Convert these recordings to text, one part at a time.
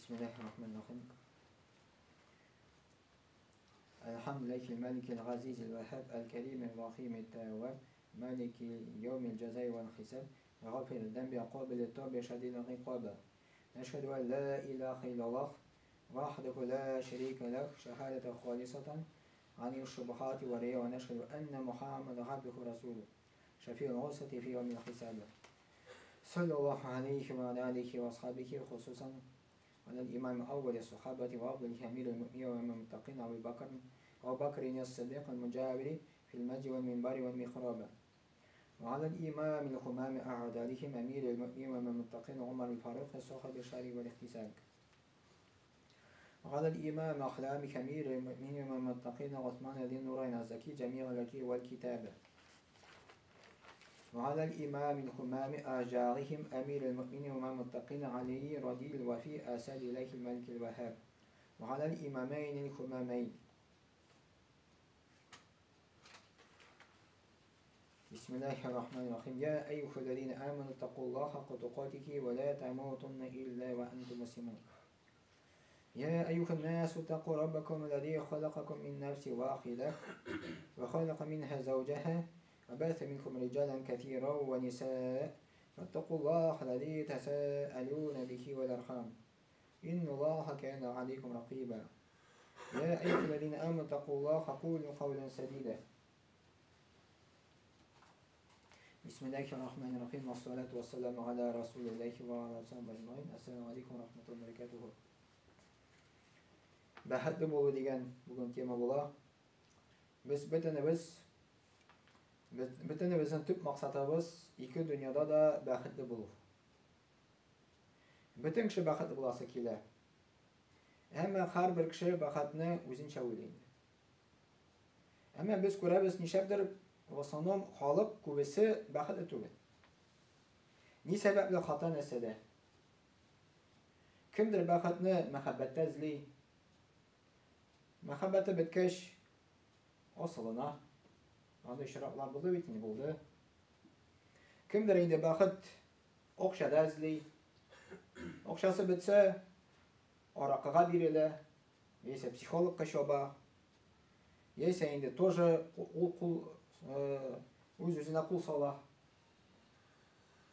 Бисмиллахир-рахманир-рахим. Әлхәмдүлилләһи мәликил газизил вәһһаб әл-кәрим ар-рахим ат-тәвваб малики яумил җәзаи вәл хисаб гафирид дәнби кабилит тауби шадидил гыйкаб. Нәшһәдү ан ла илаһа иллаллаһ вахдаху ла шәрика лах шаһадатан халисатан ани шубхати ва рия ва нәшһәдү анна Мухаммадан абдуху ва расулух шафиул усати фи яумил хисаб. Саллаллаху алейхи ва аля алихи ва асхабихи хусусан على الإمام أول الصحابة وأفضل أمير المؤمنين والمتقين أبي بكر أبو بكر الصديق المجاور في المسجد والمنبر والمحراب وعلى الإمام الهمام أعدالهم أمير المؤمنين والمتقين عمر الفاروق صاحب الشرع والاحتساب وعلى الإمام أخلام أمير المؤمنين والمتقين عثمان ذي النورين الزكي جميع الوكيل والكتاب وعلى الإمام الهمام أجارهم أمير المؤمنين والمتقين علي رضي الوفي أسد إليه الملك الوهاب وعلى الإمامين الهمامين. بسم الله الرحمن الرحيم. يا أيها الذين آمنوا اتقوا الله حق تقاته ولا تموتن إلا وأنتم مسلمون. يا أيها الناس اتقوا ربكم الذي خلقكم من نفس واحدة وخلق منها زوجها وبث منكم رجالا كثيرا ونساء فاتقوا الله الذي تساءلون به والأرحام إن الله كان عليكم رقيبا. يا أيها الذين آمنوا اتقوا الله قولوا قولا سديدا. بسم الله الرحمن الرحيم والصلاة والسلام على رسول الله وعلى آله وصحبه أجمعين. Ассаламу алейкум ва рахматуллахи ва баракатуху. Бәхетле булу дигән бүген тема була. Без бөтенебезнең төп максатыбыз ике дөньяда да бәхетле булу. Бөтен кеше бәхетле буласы килә. Әмма һәрбер кеше бәхетне үзенчә уйлый инде. Әмма без күрәбез, нишләптер в основном халык күбесе бәхетле түгел. Ни сәбәпле хата нәрсәдә? Кемдер бәхетне мәхәббәттә эзли. Мәхәббәте беткәч, асылына. Андый очраклар булды бит инде, булды. Кемдер инде бәхет акчада эзли. Акчасы бетсә, аракыга бирелә, яисә психологка чаба, яисә инде тоже ул кул үз-үзенә кул сала.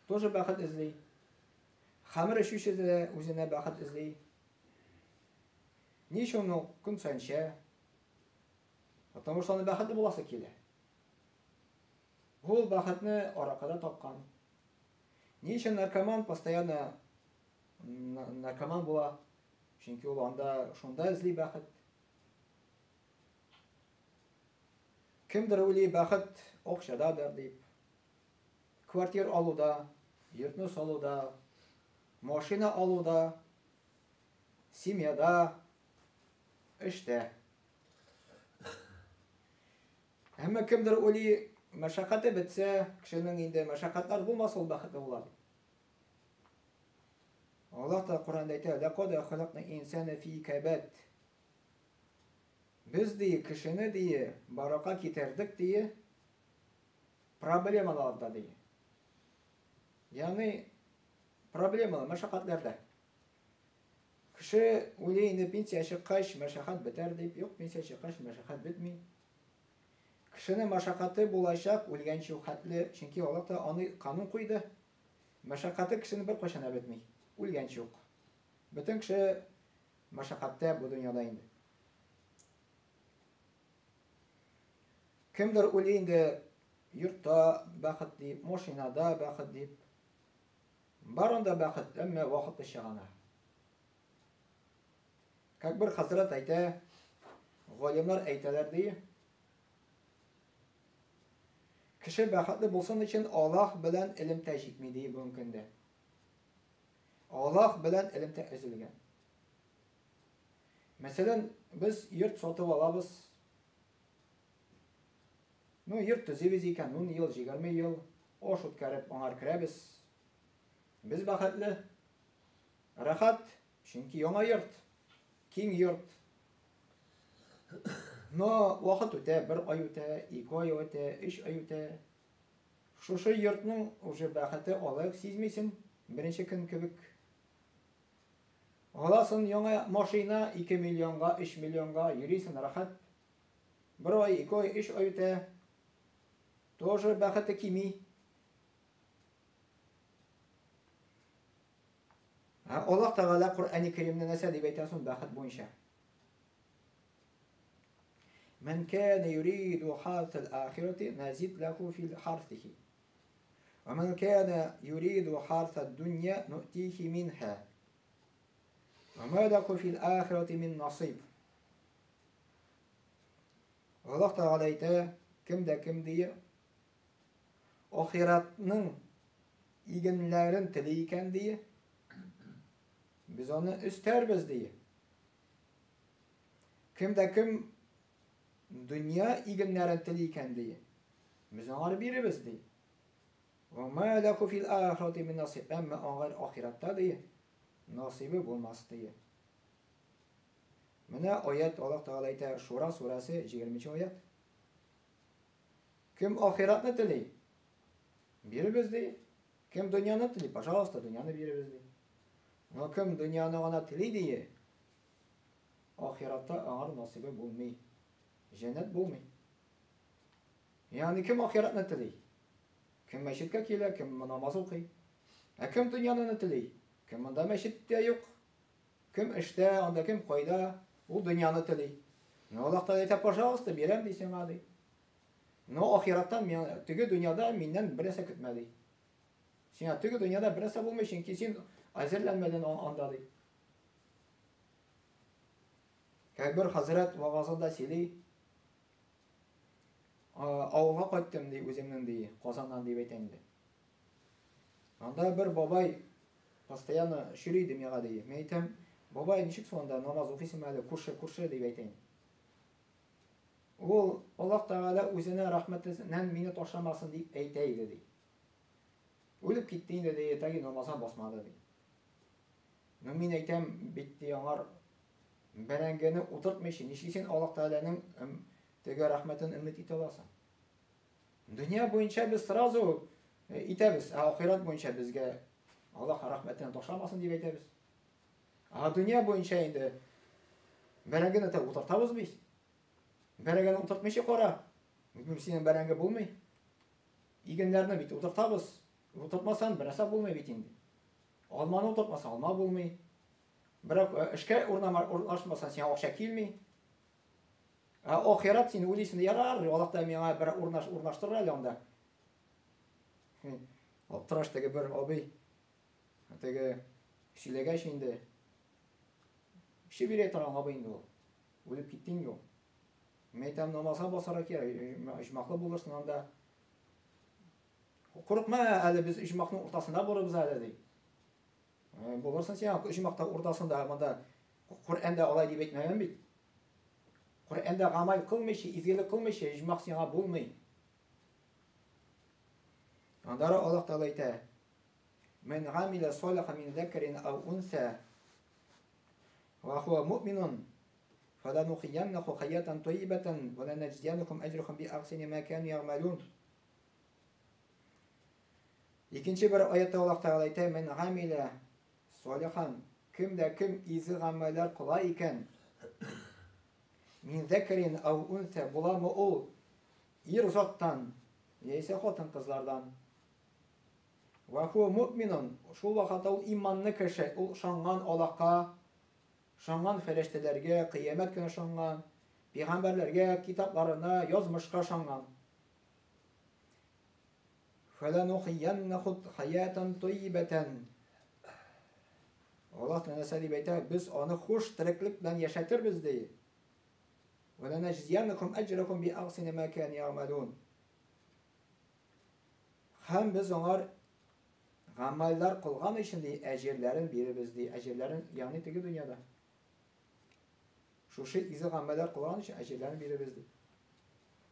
Тоже бәхет эзли. Хәмер эчүче дә үзенә бәхет эзли. Ни өчен ул көн саен эчә? Потому что аны бәхетле буласы килә. Ул бәхетне аракыда тапкан. Ни өчен наркоман постоянно наркоман була? Чөнки ул анда шунда эзли бәхет. Кемдер уйлый бәхет акчададыр дип. Квартир алуда, йортны салуда, машина алуда, семьяда, эштә. Әмма кемдер уйлый, мәшәкате бетсә, кешенең инде мәшәкатьләр булмаса, ул бәхетле була дип. Аллаһ та Коръәндә әйтә: "Ләкад халакна инсана фи кабад". Без ди кешене ди барака китердек ди проблемаларда ди. Ягъни проблемалар, мәшәкатьләрдә. Кеше уйлый инде пенсия чыккач мәшәкать бетәр дип, юк, пенсия чыккач мәшәкать бетми. Кешенең мәшәкате булачак үлгәнче хәтле, чөнки Аллаһ та аны канун куйды. Мәшәкате кешенең беркайчан да бетми, үлгәнче үк. Бөтен кеше мәшәкатьтә бу дөньяда инде. Кемдер уйлый инде йортта бәхет дип, машинада бәхет дип. Бар анда бәхет, әмма вакытлыча гына. Как бер хәзрәт әйтә, галимнар әйтәләр ди, кеше бәхетле булсын өчен Аллаһ белән элемтә җитми ди бүгенге көндә. Аллаһ белән элемтә өзелгән. Мәсәлән, без йорт сатып алабыз. Ну, йорт төзибез икән, 10 ел, 20 ел аш үткәреп аңар керәбез. Без бәхетле. Рәхәт, чөнки яңа йорт, киң йорт. Но вакыт үтә, бер ай үтә, ике ай үтә, өч ай үтә. Шушы йортның уже бәхете алай ук сизмисең, беренче көн кебек. Аласың яңа машина 2 миллионга, 3 миллионга, йөрисең рәхәт. Бер ай, 2 ай, 3 ай үтә. Тоже бәхете кими. Ә Аллаһ Тәгалә Коръәни Кәримдә нәрсә дип әйтә соң бәхет буенча? Мен кәне юриду харсал ахирати назид лаху фил харсихи. Ва мен кәне юриду харса дунья нутихи минха. Ва ма лаху фил ахирати мин насиб. Аллаһ Тәгалә әйтә, кем дә кем дия, ахиратның игенләрен тели икән дия, без аны өстәрбез дия. Кем дә кем дөнья игеннәрен тели икән ди, без аңар биребез ди. Ва ма лаху фил ахирати мин насиб. Әмма аңар ахиратта ди, насибы булмас ди. Менә аят Аллаһ Тәгалә әйтә, Шура сүрәсе 20 аят. Кем ахиратны тели, биребез ди. Кем дөньяны тели, пожалуйста, дөньяны биребез ди. Но кем дөньяны гына тели ди, ахиратта аңар насибы булмый. Җәннәт булмый. Ягъни кем ахиратны тели? Кем мәчеткә килә, кем намаз укый? Ә кем дөньяны тели? Кем монда мәчеттә юк? Кем эштә, анда кем кайда? Ул дөньяны тели. Но Аллаһ Тәгалә әйтә, пожалуйста, бирәм ди сиңа ди. Но ахираттан мин теге дөньяда миннән бер нәрсә көтмә ди. Сиңа теге дөньяда бер нәрсә булмый, чөнки син әзерләнмәдең анда ди. Как бер хәзрәт вагазында сөйли, авылга кайттым ди үземнең ди, Казаннан дип әйтә инде. Анда бер бабай постоянно йөри иде миңа ди. Мин әйтәм, бабай, ничек соң анда намаз укыйсың әле, күрше, күрше дип әйтәм. Ул Аллаһ Тәгалә үзенә рәхмәтеннән мине ташламасын дип әйтә иде ди. Үлеп китте инде ди, тәги намазга басмады ди. Ну мин әйтәм бит ди аңар бәрәңгене утыртмыйча ничек син Аллаһ Тәгаләнең теге рәхмәтен өмет итә аласың? Дөнья буенча без сразу итәбез, ә ахирәт буенча безгә Аллаһ рәхмәтеннән ташламасын дип әйтәбез. Ә дөнья буенча инде бәрәңгене дә утыртабыз без. Бәрәңгене утыртмыйча кара. Синең бәрәңге булмый. Игеннәрне бит утыртабыз. Утыртмасаң, бер нәрсә булмый бит инде. Алманы утыртмасаң, алма булмый. Берәк эшкә урнашмасаң, сиңа акча килми. Ә ахирәт син уйлыйсың, ярар, Аллаһ та миңа бер урнаш урнаштырыр әле анда. Аптыраш теге бер абый теге сөйләгәч инде кеше бирә торган абый инде ул. Үлеп китте инде ул. Мин әйтәм, намазга басарга кирәк, оҗмахлы булырсың анда. Курыкма, әле без оҗмахның уртасында булырбыз әле, ди. Булырсың син оҗмахта уртасында, монда Коръәндә алай дип әйтмәгән бит. Коръәндә гамәл кылмыйча, изгелек кылмыйча, оҗмах сиңа булмый. Аннары Аллаһ Тәгалә әйтә: "Мен гамилә салихан мин зәкәрин ау унса ва хуа муъминун фаланухияннаху хаятан тайибатан ва ланаджзияннахум аҗрахум би ахсани ма кану ягъмалун". Икенче бер аятта Аллаһ Тәгалә әйтә: "Мен гамилә салихан, кем дә кем изге гамәлләр кыла икән, мин зәкәрин ау унса, буламы ул ир заттан яисә хатын-кызлардан. Ва хуа муъминун, шул вакытта ул иманлы кеше, ул ышанган Аллаһка, ышанган фәрештәләргә, кыямәт көненә ышанган, пәйгамбәрләргә, китапларына, язмышка ышанган. Фәләнухияннаху хаятан тайибатан. Аллаһ нәрсә дип әйтә? Без аны хуш тереклек белән яшәтербез ди. Вәләнәҗзияннахум әҗрәхум би ахсани ма кан ягъмалун. Һәм без аңар гамәлләр кылган өчен ди әҗерләрен биребез ди. Әҗерләрен, ягъни теге дөньяда. Шушы изге гамәлләр кылган өчен әҗерләрен биребез ди.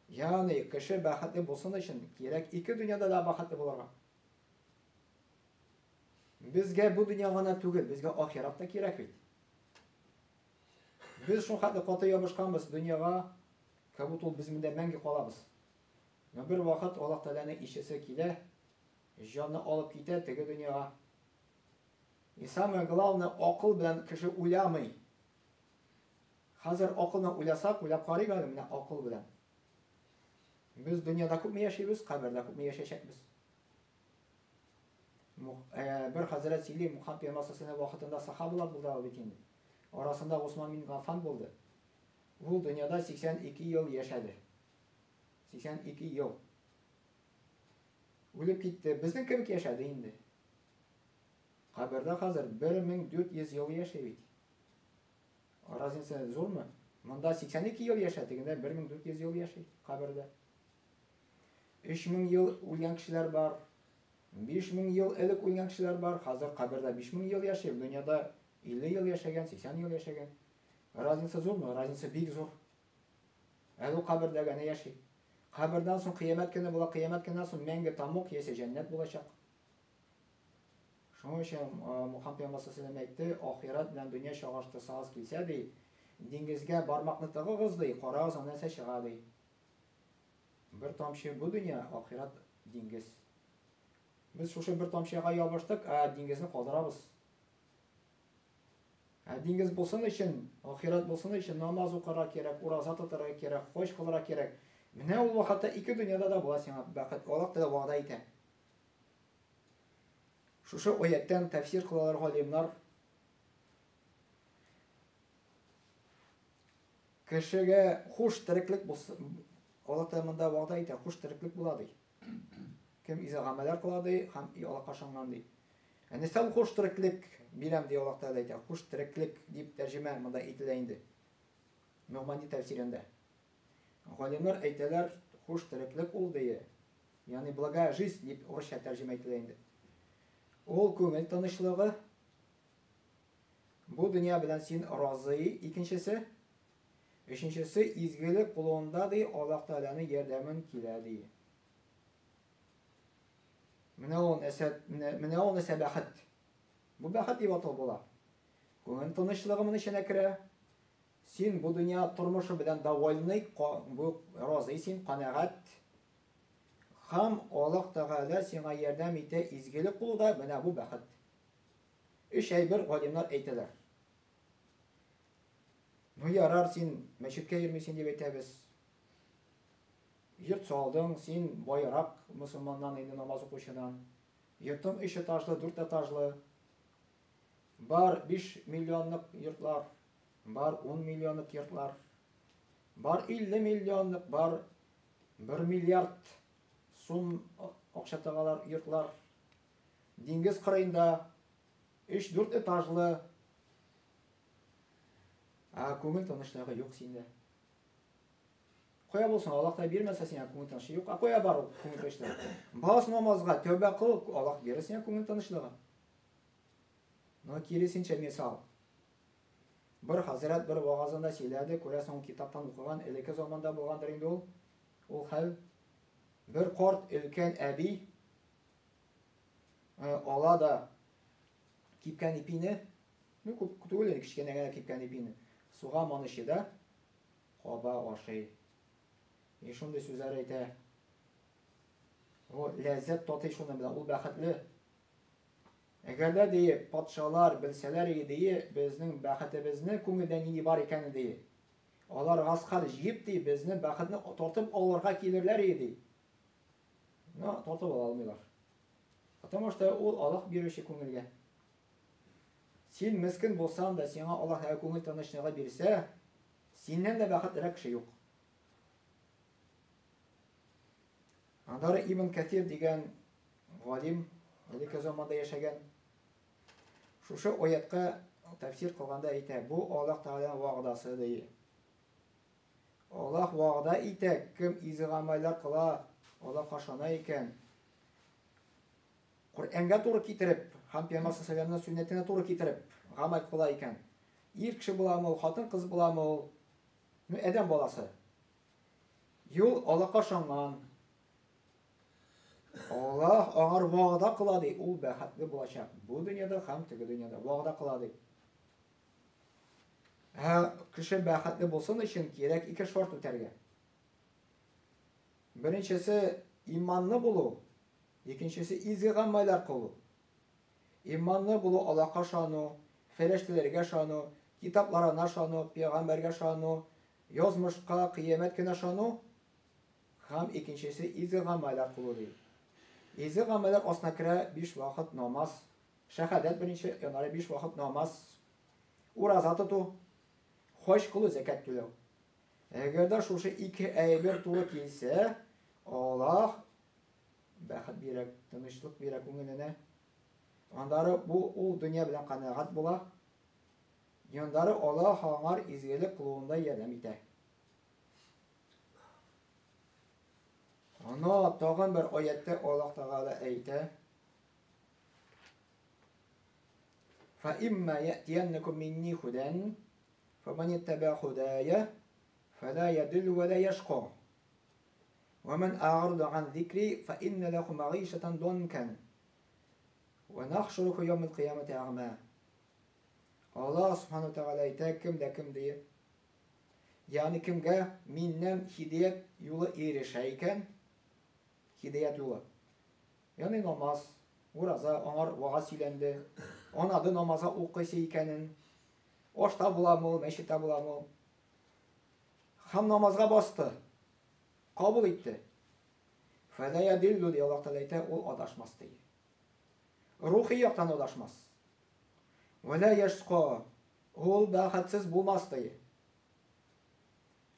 Ягъни кеше бәхетле булсын өчен кирәк ике дөньяда да бәхетле булырга. Безгә бу дөнья гына түгел, безгә ахирәт тә кирәк бит. Без шул хәтле каты ябышканбыз дөньяга, как будто ул без монда мәңге калабыз. Но бер вакыт Аллаһ Тәгаләнең илчесе килә, җанны алып китә теге дөньяга. И самое главное, акыл белән кеше уйламый. Хәзер акыл белән уйласак, уйлап карыйк әле менә акыл белән. Без дөньяда күпме яшибез, кабердә күпме яшәячәкбез. Бер хәзрәт сөйли, Мухаммад пәйгамбәр саллаллаһу вакытында сахабалар булды бит инде. Арасында Госман бин Гаффан булды. Ул дөньяда 82 ел яшәде. 82 ел. Үлеп китте. Безнең кебек яшәде инде. Кабердә хәзер 1400 ел яши бит. Разница зурмы? Монда 82 ел яшә, тегендә 1400 ел яши кабердә. 3000 ел үлгән кешеләр бар. 5000 ел элек үлгән кешеләр бар. Хәзер кабердә 5000 ел яши, дөньяда 50 ел яшәгән, 80 ел яшәгән. Разница зурмы? Разница бик зур. Әле ул кабердә генә яши. Кабердән соң кыямәт көне була, кыямәт көненнән соң мәңге тамук яисә җәннәт булачак. Шуның өчен Мухаммад пәйгамбәр саллаллаһу әйтте, ахирәт белән дөнья чагыштырсагыз килсә, ди, диңгезгә бармакны тыгыгыз, ди, карагыз, анда нәрсә чыга, ди. Бер тамчы бу дөнья, ахирәт диңгез. Без шушы бер тамчыга ябыштык, ә диңгезне калдырабыз. Ә диңгез булсын өчен, ахирәт булсын өчен намаз укырга кирәк, ураза тотарга кирәк, хаҗ кылырга кирәк. Менә ул вакытта ике дөньяда да була сиңа бәхет. Аллаһ Тәгалә вәгъдә итә. Шушы аяттан тәфсир кылалар галимнар. Кешегә хуш тереклек булсын. Аллаһ Тәгалә монда вәгъдә итә, хуш тереклек була ди. Кем изге гамәлләр кыла ди һәм Аллаһка ышанган ди. Ә нәрсә ул хуш тереклек бирәм ди Аллаһ Тәгалә әйтә. Хуш тереклек дип тәрҗемә монда әйтелә инде. Ногмани тәфсирендә. Галимнәр әйтәләр, хуш тереклек ул ди. Ягъни благая жизнь дип урысча тәрҗемә ителә инде. Ул күңел тынычлыгы. Бу дөнья белән син разый, икенчесе. Өченчесе, изгелек кылуында ди, Аллаһ Тәгаләнең ярдәмен килә ди. Менә ул нәрсә, менә ул нәрсә бәхет. Бу бәхет дип аталып була. Күңел тынычлыгы моның эченә керә. Син бу дөнья тормышы белән довольный, бу разый син, канәгать. Һәм Аллаһ Тәгалә сиңа ярдәм итә изгелек кылуда, менә бу бәхет. Өч әйбер галимнәр әйтәләр. Ну ярар, син мәчеткә йөрмисең дип әйтәбез. Йорт салдың, син байрак мөселманнан инде намаз укучыдан. Йортың өч этажлы, дүрт этажлы. Бар 5 миллионлык йортлар, бар 10 миллионлык йортлар. Бар 50 миллионлык, бар 1 миллиард сум акча тагалар йортлар. Диңгез кырыенда 3-4 этажлы. Ә күңел тынычлыгы юк синдә. Кая булсын, Аллаһ та бирмәсә сиңа күңел тынычлыгы юк. Ә кая бар ул күңел тынычлыгы? Бас намазга, тәүбә кыл, Аллаһ бирер сиңа күңел тынычлыгы. Но киресенчә мисал. Бер хәзрәт бер вагазында сөйләде, күрәсең, ул китаптан укыган, элекке заманда булгандыр инде ул. Ул хәл. Бер карт өлкән әби ала да кипкән ипине, ну күп түгел инде, кечкенә генә кипкән ипине, суга манычы да каба ашый. И шундый сүзләр әйтә. О, ләззәт татый шуны белән, ул бәхетле. Әгәр дә ди, патшалар белсәләр иде ди, безнең бәхетебезне күңелдә нинди бар икәнен ди. Алар гаскар җыеп ди, безне бәхетне тартып алырга килерләр иде ди. Но тартып ала алмыйлар. Потому что ул Аллаһ бирүче күңелгә. Син мескен булсаң да, сиңа Аллаһ Тәгалә күңел тынычлыгы бирсә, синнән дә бәхетлерәк кеше юк. Аннары Ибн Кәтир дигән галим элекке заманда яшәгән. Шушы аятка тәфсир кылганда әйтә, бу Аллаһ Тәгаләнең вәгъдасы ди. Аллаһ вәгъдә итә, кем изге гамәлләр кыла, Аллаһка ышана икән, Коръәнгә туры китереп һәм Пәйгамбәр саллаллаһу сөннәтенә туры китереп гамәл кыла икән, ир кеше буламы ул, хатын-кыз буламы ул, ну, адәм баласы. Юл Аллаһка ышанган. Аллаһ аңар вәгъдә кыла ди, ул бәхетле булачак. Бу дөньяда һәм теге дөньяда вәгъдә кыла ди. Ә кеше бәхетле булсын өчен кирәк ике шарт үтәргә. Беренчесе иманлы булу, икенчесе изге гамәлләр кылу. Иманлы булу Аллаһка ышану, фәрештәләргә ышану, китапларына ышану, пәйгамбәргә ышану, язмышка, кыямәт көненә ышану һәм икенчесе изге гамәлләр кылу ди. Изге гамәлләр астына керә 5 вакыт намаз, шәһадәт беренче, аннары 5 вакыт намаз, ураза тоту, хаҗ кылу, зәкят түләү. Әгәр дә шушы ике әйбер туры килсә, Аллаһ бәхет бирә, тынычлык бирә күңеленә. Аннары бу ул дөнья белән канәгать була. Аннары Аллаһ аңар изгелек кылуында ярдәм итә. Ана тагын бер аятта Аллаһ Тәгалә әйтә: "Фа имма я'тияннакум минни худан, фаман иттаба худая, фала ядилл ва ла яшка. Ва ман a'рада ан зикри, фа инна лаху ма'ишатан донкан, ва нахшуруху яумал кыямати a'ма." Аллаһ субхану тәгалә әйтә, кем дә кем ди, ягъни кемгә миннән һидәят юлы ирешә икән, һидәят юлы, ягъни намаз, ураза, аңар вагаз сөйләнде, анады намазга укыйсы икәнен, ашта буламы ул, мәчеттә буламы ул, һәм намазга басты, кабул итте. Фәлә ядиллу ди, Аллаһ Тәгалә әйтә, ул адашмас ди. Рухи яктан адашмас. Вәлә яшка, ул бәхетсез булмас ди.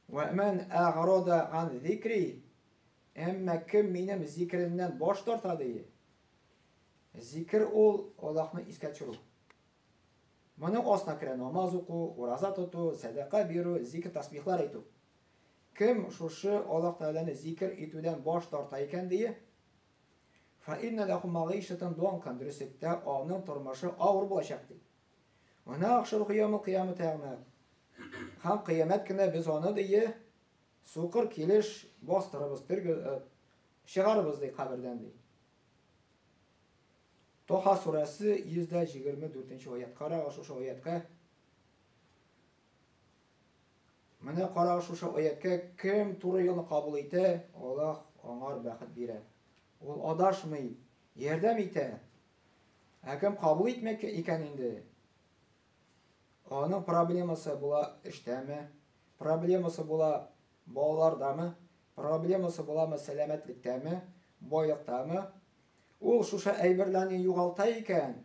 Вә ман аграда ан зикри, әмма кем минем зикремнән баш тарта ди. Зикр ул Аллаһны искә төшерү. Моның астына керә намаз уку, ураза тоту, сәдака бирү, зикр тасбихлар әйтү. Кем шушы Аллаһ Тәгаләне зикр итүдән баш тарта икән ди, фа инна лаху магыйшатан донкан, дөреслектә аның тормышы авыр булачак ди. Ва нахшуруху яумал кыямати агма. Һәм кыямәт көндә без аны ди, сукыр килеш бастырыбыз, чыгарыбыз ди кабердән ди. Тоха сүрәсе 124 аят. Карагыз шушы аятка. Менә карагыз шушы аятка, кем туры юлны кабул итә, Аллаһ аңар бәхет бирә. Ул адашмый, ярдәм итә. Ә кем кабул итмәй икән инде, аның проблемасы була эштәме, проблемасы була балалардамы, проблемасы буламы сәламәтлектәме, байлыктамы? Ул шушы әйберләрне югалта икән,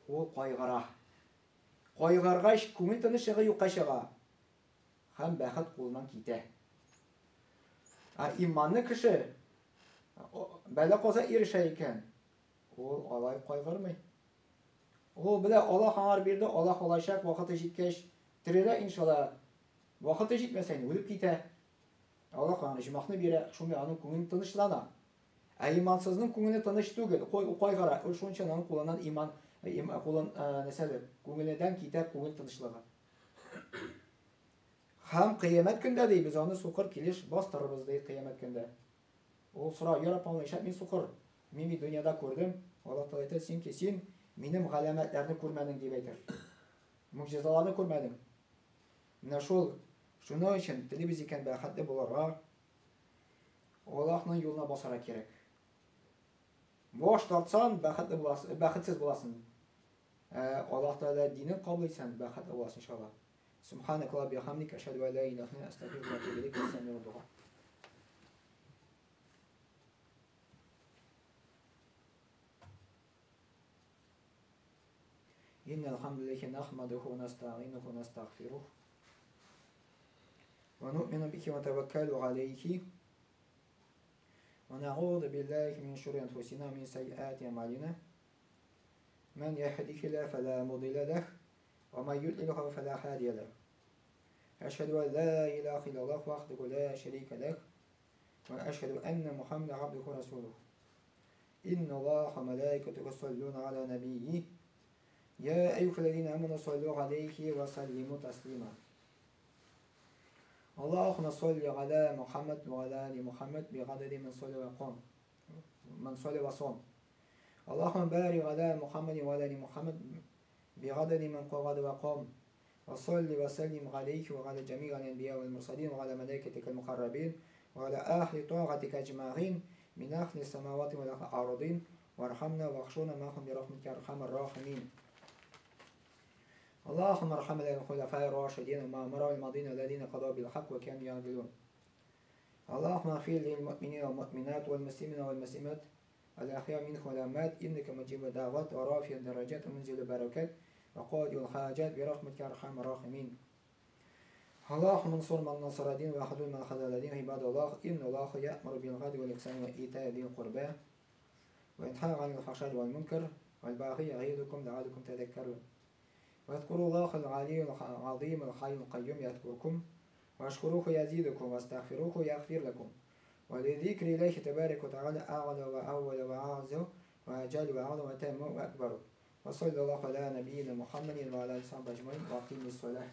ул кайгыра. Кайгыргач, күңел тынычлыгы юкка чыга һәм бәхет кулыннан китә. Ә иманлы кеше бәла каза ирешә икән, ул алай кайгырмый. Ул белә, Аллаһ аңар бирде, Аллаһ алачак, вакыты җиткәч терелә иншалла. Вакыты җитмәсә, үлеп китә. Аллаһ аңа җомахны бирә, шундый аның күңеле тынычлана. Ә имансызның күңеле тыныч түгел, кайгыра. Ул шунча аның кулыннан иман, кулын, нәрсәдер, күңеленнән китә күңел тынычлыгы. Һәм кыямәт көндә ди, без аны сукыр килеш бастырырбыз ди кыямәт көндә. Ул сора, я Раббым, нишләп мин сукыр? Мин бит дөньяда күрдем. Аллаһ Тәгалә әйтә, чөнки син минем галәмәтләрне күрмәдең дип әйтер. Муҗизаларны күрмәдең. Менә шул, шуның өчен телибез икән бәхетле булырга, Аллаһның юлына басарга кирәк. Баш тартсаң, бәхетле буласың, бәхетсез буласың. Аллаһ Тәгалә динен кабул итсәң, бәхетле буласың иншалла. Субханакаллаһ бихамдик, ашһаду ан ла илаһа илля анта, астагфирука ва атубу илейк. Ассаламу алейкум. إن الحمد لله نحمده ونستعينه ونستغفره ونؤمن به ونتوكل عليه ونعوذ بالله من شرور أنفسنا ومن سيئات أعمالنا من يهده الله فلا مضل له ومن يضلل فلا هادي له أشهد أن لا إله إلا الله وحده لا شريك له وأشهد أن محمدا عبده ورسوله إن الله وملائكته يصلون على نبيه يا أيها الذين آمنوا صلوا عليه وسلموا تسليما اللهم صل على محمد وعلى آل محمد بعدد من صلى وقام من صلى وصام اللهم بارك على محمد وعلى آل محمد بعدد من قعد وقام وصل وسلم عليه وعلى جميع الأنبياء والمرسلين وعلى ملائكتك المقربين وعلى أهل طاعتك أجمعين من أهل السماوات والأرضين وارحمنا واحشرنا معهم برحمتك يا أرحم الراحمين. اللهم ارحم الخلفاء الراشدين المأمورين الماضين الذين قضوا بالحق وكانوا يعدلون. اللهم اغفر للمؤمنين والمؤمنات والمسلمين والمسلمات الأحياء منهم والأموات إنك مجيب الدعوات ورافع الدرجات ومنزل البركات وقاضي الحاجات برحمتك يا أرحم الراحمين. اللهم انصر من نصر الدين وخذل من خذل الدين. عباد الله، إن الله يأمر بالعدل والإحسان وإيتاء ذي القربى وينهى عن الفحشاء والمنكر والبغي يعظكم لعلكم تذكرون. واذكروا الله العلي العظيم الحي القيوم يذكركم، واشكروه يزيدكم، واستغفروه يغفر لكم. ولذكر الله تبارك وتعالى أعلى وأول وأعز وأجل وأعظم وأتم وأكبر. وصلى الله على نبينا محمد وعلى آله وصحبه أجمعين. وأقيموا الصلاة.